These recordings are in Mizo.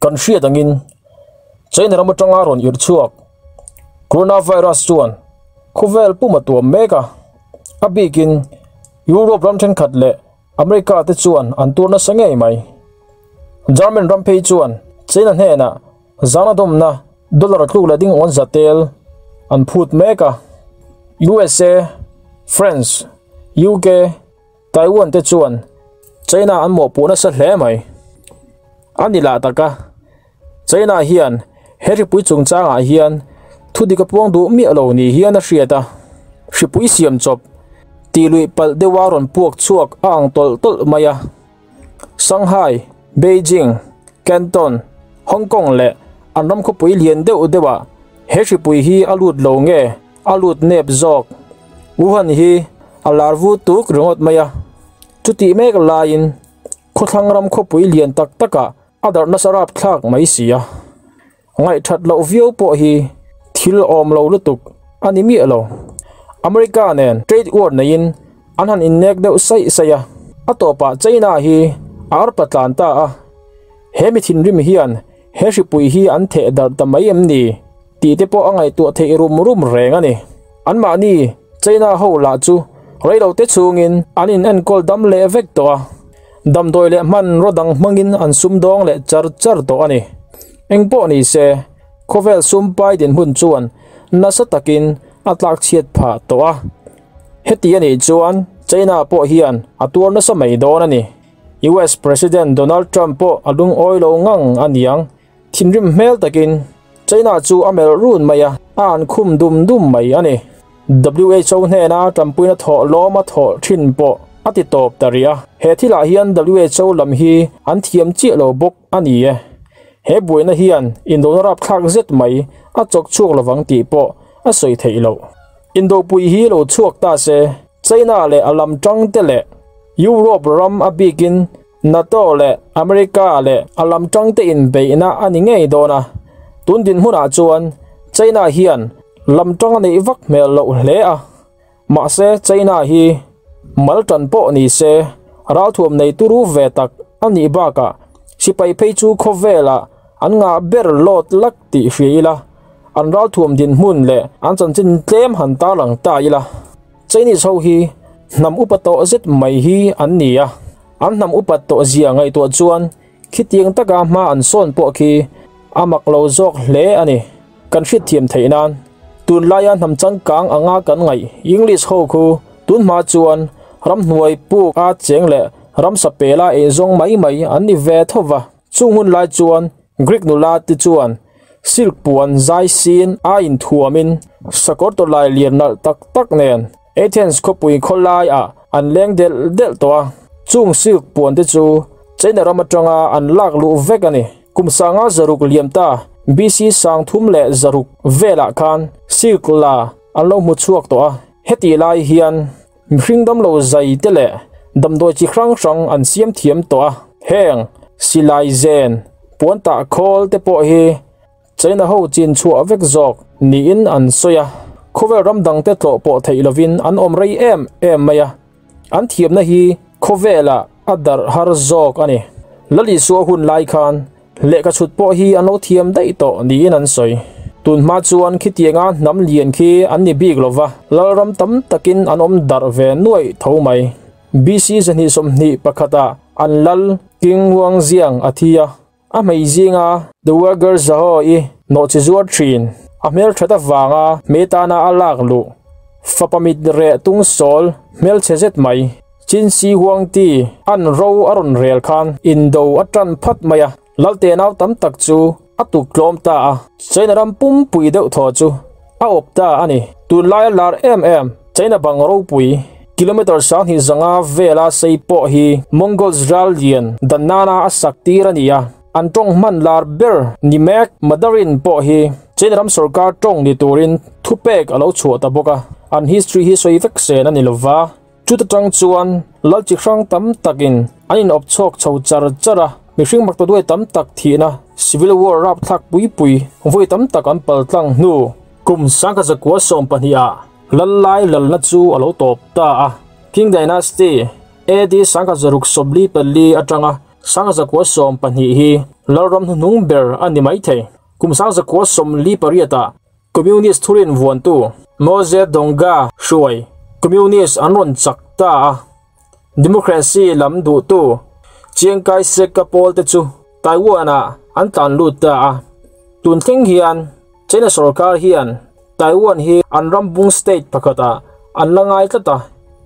Kan hriat angin China ram atanga rawn irh chhuak coronavirus chuan khawvel pum a tuam mek a, a bikin Europe ram thenkhat leh America te chuan an tur nasa ngei mai. German ram phei chuan China hnenah zana dawmna dollar tluk leh ding awn za tel an phut mek a. USA, France, UK, Taiwan te chuan China an mawhpuh nasa hle mai. A ni lah taka China hian he hripui chungchangah hian thudik a puang duh miah lo ni hian a hriat a, hripui siam chawp tih luih palh deuha rawn puak chhuak a ang tawlh tawlh mai a. Shanghai, Beijing, Canton, Hong Kong leh an ram khawpui lian deuh deuhah he hripui hi a lut lo nge a lut nep zawk? Wuhan hi a lar vu tuk ringawt mai a, chutih mek laiin khawthlang ram khawpui lian tak takah a darh nasa rapthlak mai si a. Ngaihthat loh viau pawh hi thil awm lo lutuk a ni miah lo. America nen trade war neiin an han innek deuh saih saih a, a tawpah China hi a arpa tlan ta a. He mi thinrim hian he hripui hi an theh darh ta mai em ni tih te pawh a ngaihtuah theih rum rum reng a ni. Anmahni China ho lah chu reilote chhungin an in enkawl dam leh vek tawh a. Damdawi leh hmanraw dang hmangin an sumdawng leh char char tawh a ni. Engpawh ni se, khawvel sumpai dinhmun chuan nasa takin a tlak chhiat phah tawh a. Heti a nih chuan China pawh hian a tuar nasa mai dawn a ni. US President Donald Trump pawh a lungawi lo ngang a niang. Thinrim hmel takin China chu a melh run mai a, a an khum dum dum mai a ni. WHO hnena tanpuina thawh lawm a thawh thin pawh a ti tawp ta rih a. He thilah hian WHO lam hi an thiam chiah lo bawk a ni e. He buaina hian indona rapthlak zet mai a chawk chhuak lovang tih pawh a sawi theih loh. Indopui hi lo chhuak ta se, China leh a lam tangte leh Europe ram a bikin NATO leh America leh a lam tangte inbeihna a ni ngei dawn a, tun dinhmunah chuan China hian lam tang a neih vak hmel loh hle a, mahse China hi mal tan pawh ni se ralthuam nei turu ve tak a nih bakah sipai phei chu khawvelah an ngah ber lawt lak tih hria ila, an ralthuam dinhmun leh an chanchin tlem han tarlang ta ila. Chinese ho hi hnam upa tawh zet mai hi an ni a, an hnam upat tawh zia ngaihtuah chuan khitiang taka hma an sawn pawh khi a mak lo zawk hle a ni. Kan hriatthiam theih nan tunlaia hnam changkang anga kan ngaih English ho khu tunhma chuan ramhnuai puk a cheng leh ramsa pela eizawng mai mai an ni ve tho va. Chung hun lai chuan Greek nula te chuan silk puan zai sin a inthuamin sakawr tawlai lian nalh tak tak nen Athens khawpui khawlaiah an leng delh delh tawh a. Chung silk puan te chu China ram atanga an lak luh vek a ni. Kum sanga zaruk liam ta BC 306 velah khan silk la an lo hmu chhuak tawh a. Heti lai hian mihring damlo zai te leh damdawi chi hrang hrang an siam thiam tawh a. Heng silai zen puan tah khawl te pawh hi China ho chin chhuah vek zawk niin an sawi a. Khawvel ram dang te tlawh pawh theih lovin an awm rei em em mai a. An thiamna hi khawvelah a darh har zawk a ni. Lalisua hun lai khan lehkha chhut pawh hi an lo thiam daih tawh niin an sawi. Tunhma chuan khitianga hnam lian khi an ni bik lova, lalram tam takin an awm darh ve nuaih tho mai. BC 221ah an lal King Huangziang a thi a. A hmei zinga The Worker Zaho i nawh chi zuar thin, a hmel that avanga hmei tana a lak luh fapa mit reh tung sawl hmelchhe zet mai Chin Si Huang ti an ro a rawn rel khan indo a tan phat mai a, Lalte nau tam tak chu a tuk tlawm ta a, China ram pumpui deuh thaw chu a awp ta a ni. Tunlaia lar em em China bang ropui kilometer 2500 vela sei pawh hi Mongols ral lian dan nana a sak tir a ni a, an tawng hman lar ber ni mek Mandarin pawh hi China ram sorkar tawng ni turin thupek a lo chhuah ta bawk a, an history hi sawi vek sen a ni lova. Chuta tang chuan lal chi hrang tam takin an in awp chhawk chho char char a, mihring maktaduai tam tak thihna civil war rapthlak pui pui vawi tam tak an paltlang hnu kum 1912ah lal lai lalna chu a lo tawp ta a. Qing Dynasty AD 1674 atanga 1912 hi lalram hnuhnung ber a ni mai thei. Kum 1948 ah Communist thurin vuantu Mao Zedong-a hruai Communist an rawn chak ta a. Democracy lam duhtu Chiang Kai-shek-a pawlte chu Taiwan-ah an tlan lut ta a. Tun thleng hian China sorkar hian Taiwan hi an ram bung state pakhatah an la ngai tlat a,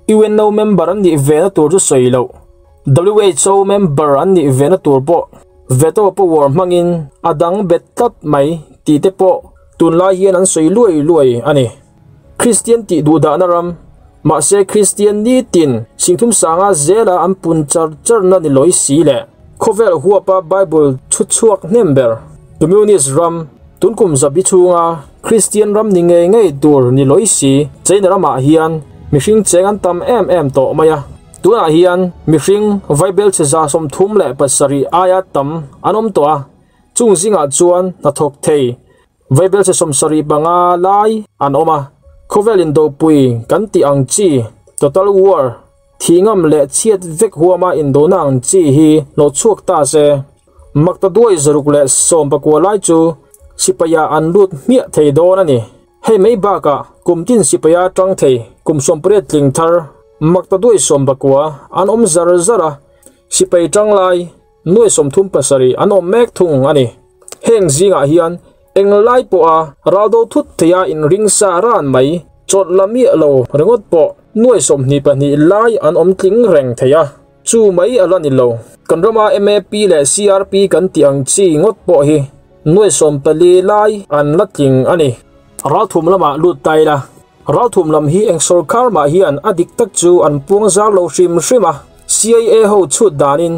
UNO member an nih vena tur chu sawi loh, WHO member an nih vena tur pawh veto power hmangin a dang bet tlat mai tih te pawh tunlai hian an sawi luai luai a ni. Kristian tih duhdahna ram, mahse Kristian nitin singthum sanga zela an pun char charna ni lawi si leh khawvel huapa Bible chhu chhuak hnem ber Communist ram, tunkum zabi chhunga Kristian ram ni ngei ngei tur ni lawi si China ramah hian mihring cheng an tam em em tawh mai a. Tunah hian mihring vaibel chhe 37 aia tam an awm tawh a, chung zingah chuan hnathawk thei Vaibel che 75 lai an awm a, khawvel indopui kan tih ang chi, total war, thih ngam leh chhiat vek huama indona ang chi hi hlawh chhuak ta se, makta duai 619 lai chu sipaiah an lut hmiah thei dawn a ni. Hei mai bakah kum tin sipaia tang thei kum 18 tling thar makta duai 19 an awm zar zar a, sipai tang lai nuai 37 an awm mek thung a ni. Heng zingah hian eng lai pawha raldo thut theia inring sa ran mai chawlh la miah lo ringawt pawh nuai 22 lai an awm tling reng thei a, chu mai a la ni lo. Kan rama MAP leh CRP kan tih ang chi ngawt pawh hi nuai 14 lai an la tling a ni. Ralthum lamah lut ta ila, ralthum lam hi eng sorkar mah hian a dik tak chu an puang zar lo hrim hrim a, CIA ho chhut danin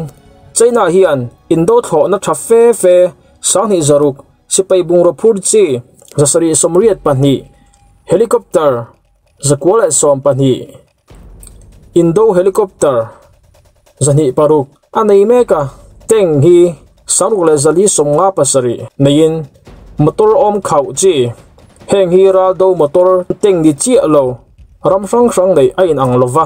China hian indo thlawhna tha fe fe 2600 sipai bungraw phur chi 782 helicopter 912 indo helicopter 206 a nei mek a, tank hi 6457 neiin motor awm khauh chi heng hi raldo motor tank ni chiah lo ram hrang hrang neih a inang lova,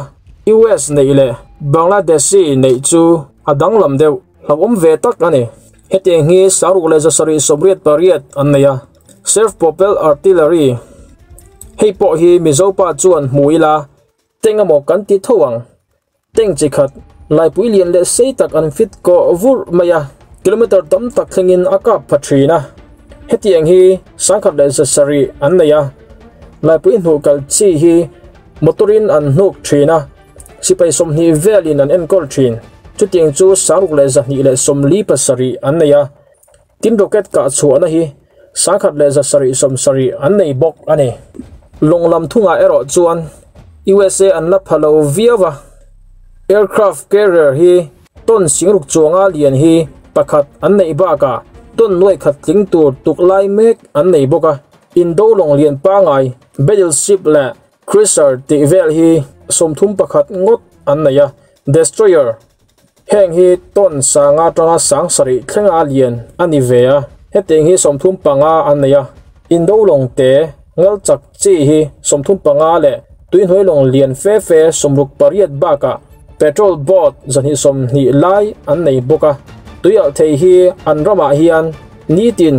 US neih leh Bangladeshi neih chu a danglam deuh hlauhawm ve tak a ni. Hetiang hi 6788 an nei a, self propelled artillery hei pawh hi Mizo pa chuan hmu ila tank emaw kan ti tho ang. Tank chi khat laipui lian leh sei tak an fit kawh vur mai a, kilometer tam tak thlengin a kap pha thin a. Hetiang hi 1107 an nei a, laipui hnuh kal chi hi motorin an hnuk thin a, sipai 20 velin an enkawl thin. Chutiang chu 6247 an nei a, tin rocket kah chhuahna hi 1170 an nei bawk a ni. Lawng lam thungah erawh chuan USA an la pha lo viau a, aircraft carrier hi ton singruk chuanga lian hi pakhat an neih bakah ton nuai khat tling tur tuk lai mek an nei bawk a, indo lawng lian pangai battleship leh cruiser tih vel hi 31 ngawt an nei a, destroyer heng hi ton sanga tanga sang sarih thlenga lian a ni ve a, hetiang hi 35 an nei a, indo lawng te ngal chak chi hi 35 leh tuihnuai lawng lian fe fe 68 bakah petrol boat 120 lai an nei bawk a, tuialh thei hi an ramah hian nitin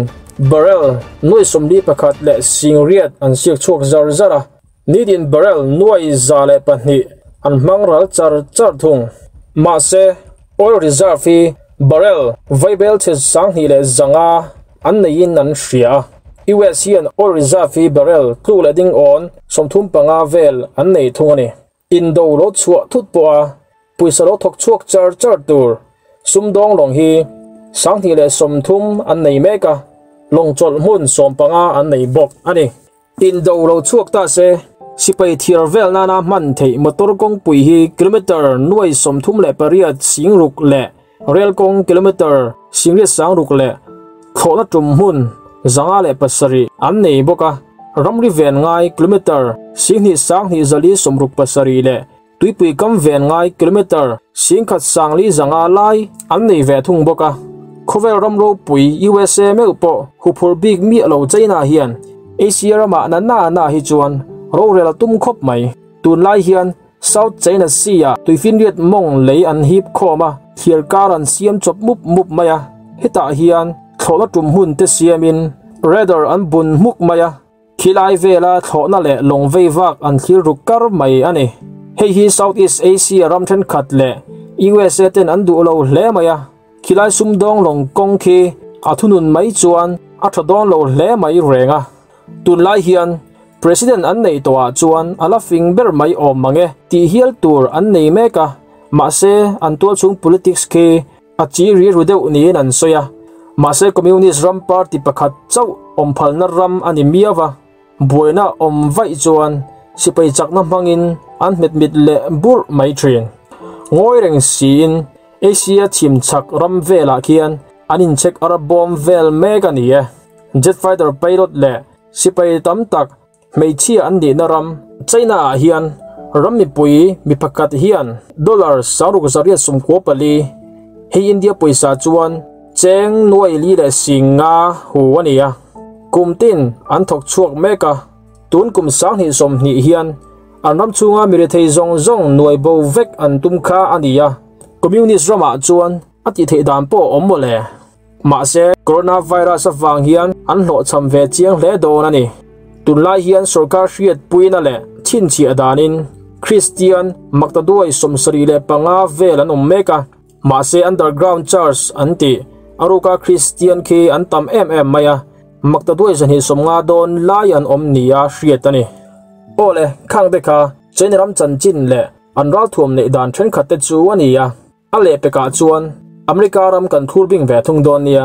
barrel nuai 41 leh 80 an siak chhuak zar zar a, nitin barrel nuai 102 an hmang ral char char thung. Mahse oil reserve hi barrel vaibel che 2100 an neiin an hria a, US hian oil reserve hi barrel tlu leh ding awn 35 vel an nei thung a ni. Indo lo chhuah thut pawh a puisa lo thawk chhuak char char tur sumdawng lawng hi 230 an nei mek a, lawng chawlh hmun 15 an nei bawk a ni. Indo lo chhuak ta se sipai thiar vel nana hman theih motor kawngpui hi kilometer nuai 38 singruk leh rail kawng kilometer 860 leh thlawhna tum hmun 507 an nei bawk a, ramri ven ngai kilometer 2,267 leh tuipui kam ven ngai kilometer 1,500 lai an nei ve thung bawk a. Khawvel ram ropui USA meuh pawh huphur bik miah lo China hian Asia ramah na na na hi chuan rorel tum khawp mai. Tunlai hian South China Sea ah tuifinriat mawng lei an hip khawm a, thliar kar an siam chawp mup mup mai a, hetah hian thlawhna tum hun te siamin radar an bun hmuk mai a, khilai vela thlawhna leh lawng vei vak an thlir ruk kar mai a ni. Hei hi Southeast Asia ram thenkhat leh USA ten an duh lo hle mai a, khilai sumdawng lawng kawng khi a thunun mai chuan a tha dawn lo hle mai reng a. Tunlai hian President an nei tawhah chuan a la fing ber mai awm mang e tih hial tur an nei mek a, mahse an tualchhung politics khi a chi ri ru deuh niin an sawi a, mahse Communist ram party pakhat chauh awm phalna ram a ni miau a, buaina awm vaih chuan sipai chakna hmangin an hmet mit leh burh mai thin. Ngawi reng siin Asia chhim chhak ram velah khian an inchhek ar bawm vel mek a ni e. Jet fighter pilot leh sipai tam tak hmeichhia an nihna ram China ah hian ram mipui mi pakhat hian dollar 6894 hei India pawisa chuan cheng nuai li leh 50 hu a ni a. Kum tin an thawk chhuak mek a, tun kum 2020 hian an ram chhunga mi rethei zawng zawng nuai bo vek an tum kha a ni a. Communist ramah chuan a tih theih dan pawh a awm mawle. Mahse, coronavirus avang hian an hlawhchham ve chiang hle dawn a ni. Tunlai hian sorkar hriatpuina leh chhinchhiah danin Kristian maktaduai 75 vel an awm mek a, mahse underground church an tih a ruka Kristian khi an tam em em mai a, maktaduai 250 dawn lai an awm nia hriat a ni. Awle, khang te kha China ram chanchin leh an ralthuam neih dan thenkhat te chu a ni a. A lehpekah chuan America ram kan thur bing ve thung dawn nia.